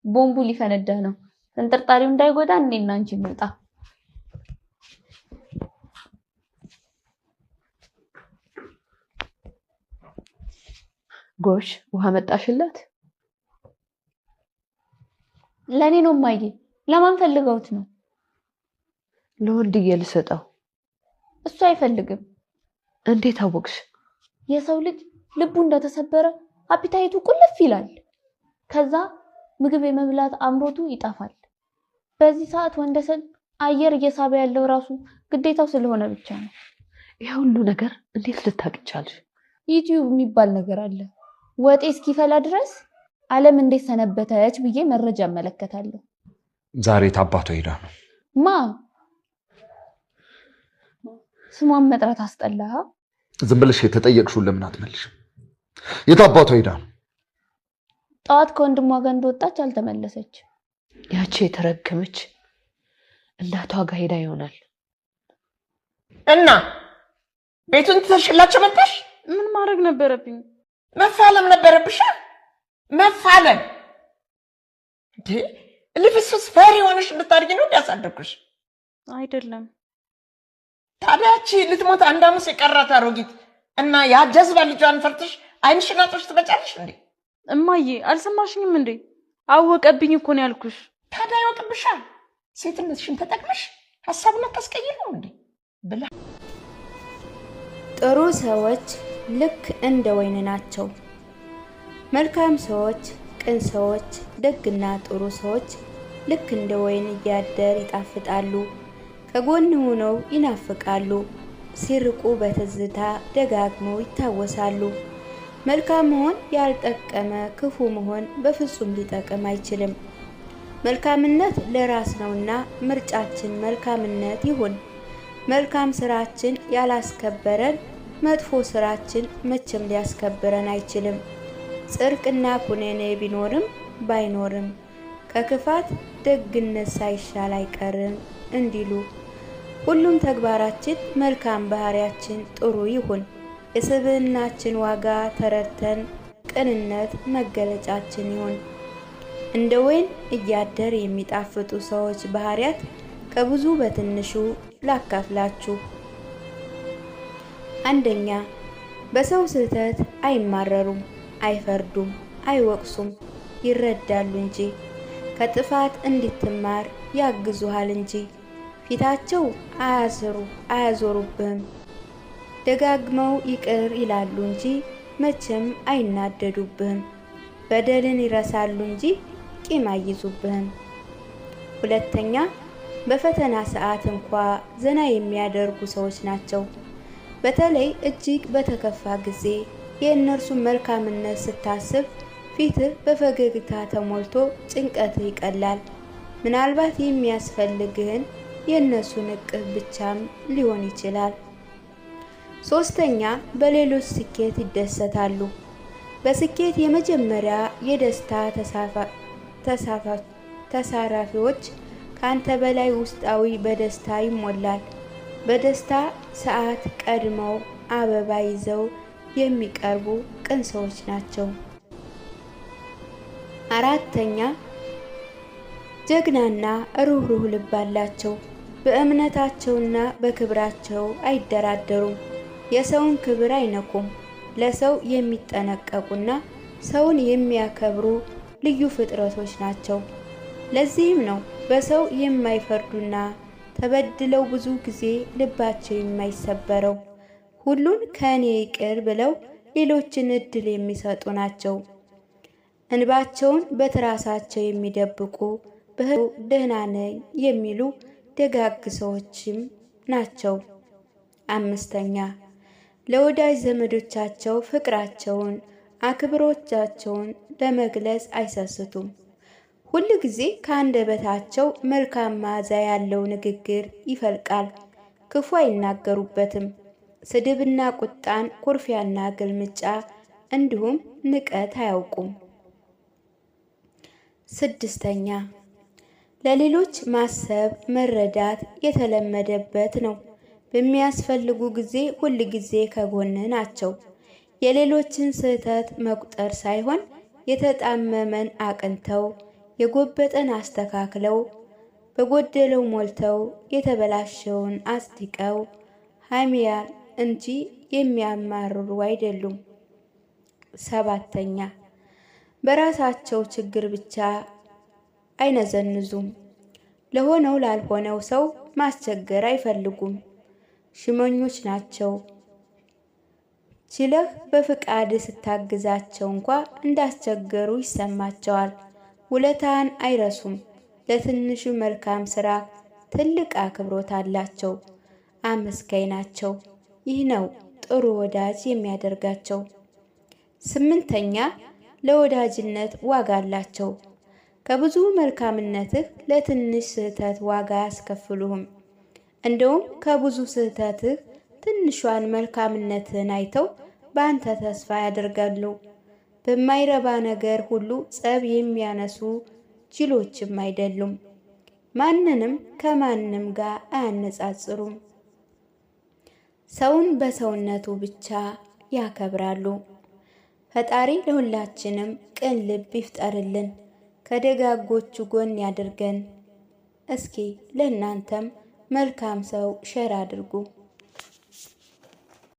ቦምቡ ሊፈነዳ ነው። ተንጠርጣሪው እንዳይጎዳ እኔና አንቺ እንውጣ። ጎሽ ውሃ መጣሽላት? ለእኔ ነው እማዬ። ለማን ፈልገውት ነው? ለወንድዬ ልሰጠው። እሱ አይፈልግም። እንዴት አወቅሽ? የሰው ልጅ ልቡ እንደተሰበረ appetite ኡ ቁልፍ ይላል። ከዛ ምግብ የመብላት አምሮቱ ይጠፋል። በዚህ ሰዓት ወንደሰን አየር እየሳበ ያለው ራሱ ግዴታው ስለሆነ ብቻ ነው። ይህ ሁሉ ነገር እንዴት ልታውቂ ቻልሽ? ዩቲዩብ የሚባል ነገር አለ። ወጤ እስኪፈላ ድረስ ዓለም እንዴት ሰነበተች ብዬ መረጃ እመለከታለሁ። ዛሬ ታባቷ ሄዳ ነው። ማ ስሟን መጥራት አስጠላ። ዝም ብለሽ የተጠየቅሽውን ለምን አትመልሽም? የታባቷ ሄዳ ነው። ጠዋት ከወንድሟ ጋር እንደወጣች አልተመለሰች። ያቺ የተረገመች እናቷ ጋር ሄዳ ይሆናል። እና ቤቱን ትተሽላቸው መጣሽ? ምን ማድረግ ነበረብኝ? መፋለም ነበረብሻ። መፋለም እንዴ! ልፍስፍስ ፈሪ ሆነሽ እንድታድጊ ነው እንዲያሳደግኩሽ? አይደለም። ታዲያ ያቺ ልትሞት አንድ አመት የቀራት አሮጊት እና ያ ጀዝባ ልጇን ፈርተሽ ዓይንሽን አጥበሽ ትመጫለሽ እንዴ? እማዬ አልሰማሽኝም እንዴ? አወቀብኝ እኮ ነው ያልኩሽ። ታዲያ ይወቅብሻል። ሴትነትሽን ተጠቅመሽ ሀሳቡን አታስቀይር ነው እንዴ ብላ። ጥሩ ሰዎች ልክ እንደ ወይን ናቸው። መልካም ሰዎች፣ ቅን ሰዎች፣ ደግና ጥሩ ሰዎች ልክ እንደ ወይን እያደር ይጣፍጣሉ። ከጎን ሆነው ይናፍቃሉ። ሲርቁ በትዝታ ደጋግመው ይታወሳሉ። መልካም መሆን ያልጠቀመ ክፉ መሆን በፍጹም ሊጠቅም አይችልም። መልካምነት ለራስ ነውና ምርጫችን መልካምነት ይሁን። መልካም ስራችን ያላስከበረን መጥፎ ስራችን መቼም ሊያስከብረን አይችልም። ጽድቅና ኩነኔ ቢኖርም ባይኖርም ከክፋት ደግነት ሳይሻል አይቀርም እንዲሉ ሁሉም ተግባራችን መልካም፣ ባህሪያችን ጥሩ ይሁን። የስብዕናችን ዋጋ ተረድተን ቅንነት መገለጫችን ይሁን። እንደ ወይን እያደር የሚጣፍጡ ሰዎች ባህሪያት ከብዙ በትንሹ ላካፍላችሁ። አንደኛ፣ በሰው ስህተት አይማረሩም፣ አይፈርዱም፣ አይወቅሱም፣ ይረዳሉ እንጂ። ከጥፋት እንድትማር ያግዙሃል እንጂ። ፊታቸው አያዞሩብህም። ደጋግመው ይቅር ይላሉ እንጂ መቼም አይናደዱብህም። በደልን ይረሳሉ እንጂ ቂም አይይዙብህም። ሁለተኛ፣ በፈተና ሰዓት እንኳ ዘና የሚያደርጉ ሰዎች ናቸው። በተለይ እጅግ በተከፋ ጊዜ የእነርሱን መልካምነት ስታስብ ፊትህ በፈገግታ ተሞልቶ ጭንቀትህ ይቀላል። ምናልባት የሚያስፈልግህን የእነሱን እቅፍ ብቻም ሊሆን ይችላል። ሶስተኛ፣ በሌሎች ስኬት ይደሰታሉ። በስኬት የመጀመሪያ የደስታ ተሳራፊዎች ካንተ በላይ ውስጣዊ በደስታ ይሞላል። በደስታ ሰዓት ቀድመው አበባ ይዘው የሚቀርቡ ቅን ሰዎች ናቸው። አራተኛ፣ ጀግናና ሩህሩህ ልብ አላቸው። በእምነታቸውና በክብራቸው አይደራደሩም። የሰውን ክብር አይነኩም። ለሰው የሚጠነቀቁና ሰውን የሚያከብሩ ልዩ ፍጥረቶች ናቸው። ለዚህም ነው በሰው የማይፈርዱና ተበድለው ብዙ ጊዜ ልባቸው የማይሰበረው። ሁሉን ከእኔ ይቅር ብለው ሌሎችን እድል የሚሰጡ ናቸው። እንባቸውን በትራሳቸው የሚደብቁ ደህና ነኝ የሚሉ ደጋግ ሰዎችም ናቸው። አምስተኛ፣ ለወዳጅ ዘመዶቻቸው ፍቅራቸውን፣ አክብሮቻቸውን ለመግለጽ አይሰስቱም። ሁል ጊዜ ከአንደበታቸው መልካም መዓዛ ያለው ንግግር ይፈልቃል። ክፉ አይናገሩበትም። ስድብና ቁጣን፣ ኩርፊያና ግልምጫ እንዲሁም ንቀት አያውቁም። ስድስተኛ፣ ለሌሎች ማሰብ መረዳት የተለመደበት ነው። በሚያስፈልጉ ጊዜ ሁል ጊዜ ከጎን ናቸው። የሌሎችን ስህተት መቁጠር ሳይሆን የተጣመመን አቅንተው የጎበጠን አስተካክለው፣ በጎደለው ሞልተው፣ የተበላሸውን አጽድቀው ሀሚያን እንጂ የሚያማርሩ አይደሉም። ሰባተኛ፣ በራሳቸው ችግር ብቻ አይነዘንዙም። ለሆነው ላልሆነው ሰው ማስቸገር አይፈልጉም። ሽመኞች ናቸው። ችለህ በፍቃድ ስታግዛቸው እንኳ እንዳስቸገሩ ይሰማቸዋል። ውለታን አይረሱም። ለትንሹ መልካም ስራ ትልቅ አክብሮት አላቸው። አመስጋኝ ናቸው። ይህ ነው ጥሩ ወዳጅ የሚያደርጋቸው። ስምንተኛ፣ ለወዳጅነት ዋጋ አላቸው። ከብዙ መልካምነትህ ለትንሽ ስህተት ዋጋ አያስከፍሉህም። እንደውም ከብዙ ስህተትህ ትንሿን መልካምነትህን አይተው በአንተ ተስፋ ያደርጋሉ። በማይረባ ነገር ሁሉ ጸብ የሚያነሱ ጅሎችም አይደሉም። ማንንም ከማንም ጋር አያነጻጽሩም። ሰውን በሰውነቱ ብቻ ያከብራሉ። ፈጣሪ ለሁላችንም ቅን ልብ ይፍጠርልን፣ ከደጋጎቹ ጎን ያድርገን። እስኪ ለእናንተም መልካም ሰው ሸር አድርጉ።